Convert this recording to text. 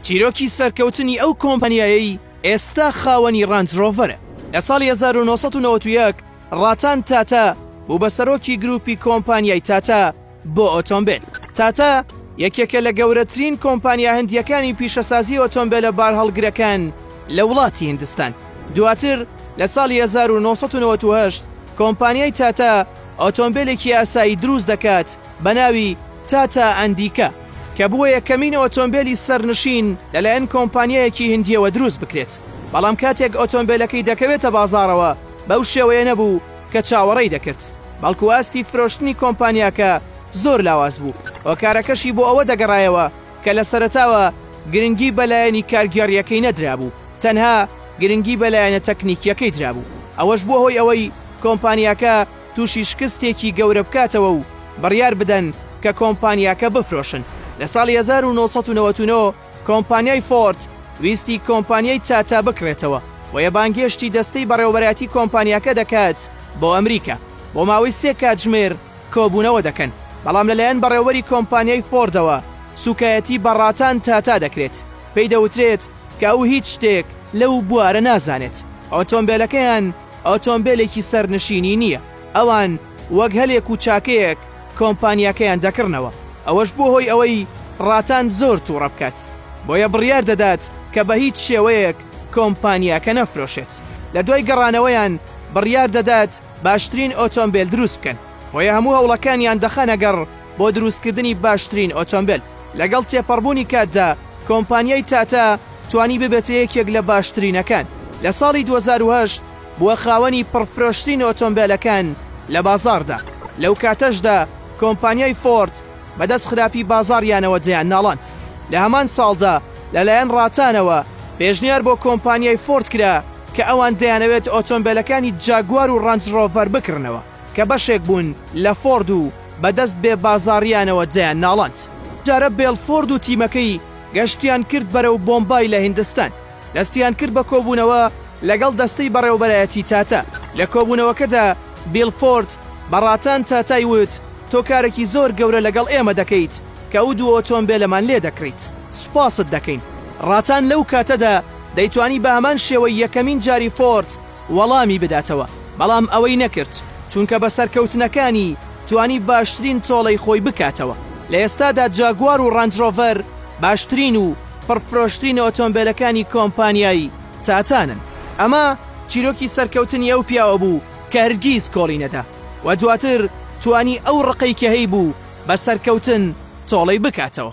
چیرۆکی سەرکەوتنی ئەو کۆمپانیایەی ئێستا خاوەنی ڕانج ڕۆڤەرە. لە ساڵی 1991 ڕاتان تاتا بوو بە سەرۆکی گروپی کۆمپانیای تاتا بۆ ئۆتۆمبێل. تاتا یەکێکە لە گەورەترین کۆمپانیا هندییەکانی پیشەسازی ئۆتۆمبێلە بارهەڵگرەکان لە وڵاتی هندستان. دواتر لە ساڵی 1998 کۆمپانیای تاتا ئۆتۆمبێلێکی ئاسایی دروست دەکات بە ناوی تاتا ئەندیکا کە بووە یەکەمین ئۆتۆمبێلی سەرنشین لەلایەن کۆمپانیایەکی هندییەوە دروست بکرێت، بەڵام کاتێک ئۆتۆمبێلەکەی دەکەوێتە بازاڕەوە بەو شێوەیە نەبوو کە چاوەڕێی دەکرد، بەڵکو ئاستی فرۆشتنی کۆمپانیاکە زۆر لاواز بوو، هۆکارەکەشی بۆ ئەوە دەگەڕایەوە کە لە سەرەتاوە گرنگی بە لایەنی کارگێڕییەکەی نەدرابوو، تەنها گرنگی بە لایەنە تەکنیکییەکەی درابوو، ئەوەش بووە هۆی ئەوەی کۆمپانیاکە تووشی شکستێکی گەورە بکاتەوە و بڕیار بدەن کە کۆمپانیاکە بفرۆشن. لە ساڵی 1999 کۆمپانیای فۆرد ویستی کۆمپانیای تاتا بکڕێتەوە، بۆیە بانگهێشتی دەستەی بەڕێوەبەرایەتی کۆمپانیاکە دەکات بۆ ئەمریکا. بۆ ماوەی سێ کاتژمێر کۆبوونەوە دەکەن، بەڵام لەلایەن بەڕێوەبەری کۆمپانیای فۆردەوە سووکایەتی بە ڕاتان تاتا دەکرێت، پێی دەوترێت کە ئەو هیچ شتێک لەو بوارە نازانێت، ئۆتۆمبێلەکەیان ئۆتۆمبێلێکی سەرنشینی نییە، ئەوان وەک هەلێک و چاکەیەک کۆمپانیاکەیان دەکڕنەوە، ئەوەش بووە هۆی ئەوەی ڕاتان زۆر تووڕە بکات، بۆیە بڕیار دەدات کە بە هیچ شێوەیەک کۆمپانیاکە نەفرۆشێت. لە دوای گەڕانەوەیان بڕیار دەدات باشترین ئۆتۆمبێل دروست بکەن، بۆیە هەموو هەوڵەکانیان دەخەنە گەڕ بۆ دروستکردنی باشترین ئۆتۆمبێل. لەگەڵ تێپەڕبوونی کاتدا کۆمپانیای تاتا توانی ببێتە یەکێک لە باشترینەکان. لە ساڵی 2008 بووە خاوەنی پڕفرۆشترین ئۆتۆمبێلەکان لە بازاڕدا. لەو کاتەشدا کۆمپانیای فۆرد بەدەست خراپی بازاڕیانەوە دەیانناڵاند. لە هەمان ساڵدا لەلایەن ڕاتانەوە پێشنیار بۆ کۆمپانیای فۆرد کرا کە ئەوان دەیانەوێت ئۆتۆمبێلەکانی جاگوار و ڕانج ڕۆڤەر بکڕنەوە کە بەشێک بوون لە فۆرد و بەدەست بێ بازاڕیانەوە دەیانناڵاند. جارە بێڵ فۆرد و تیمەکەی گەشتیان کرد بەرەو بۆمبای لە هیندستان، دەستیان کرد بە کۆبوونەوە لەگەڵ دەستەی بەڕێوەبەرایەتی تاتا. لە کۆبوونەوەکەدا بیڵ فۆرد بە ڕاتان تاتای وت، تۆ کارێکی زۆر گەورە لەگەڵ ئێمە دەکەیت کە ئەو دوو ئۆتۆمبێلەمان لێ دەکڕیت، سوپاست دەکەین. ڕاتان لەو کاتەدا دەیتوانی بە هەمان شێوەی یەکەمین جاری فۆرد وەڵامی بداتەوە، بەڵام ئەوەی نەکرد، چونکە بە سەرکەوتنەکانی توانی باشترین تۆڵەی خۆی بکاتەوە. لە ئێستادا جاگوار و ڕانج ڕۆڤەر باشترین و پڕفرۆشترین ئۆتۆمبێلەکانی کۆمپانیای تاتانن. ئەمە چیرۆکی سەرکەوتنی ئەو پیاوە بوو کە هەرگیز کۆڵی نەدا و دواتر توانی ئەو ڕقەی کە هەیبوو بە سەرکەوتن تۆڵەی بکاتەوە.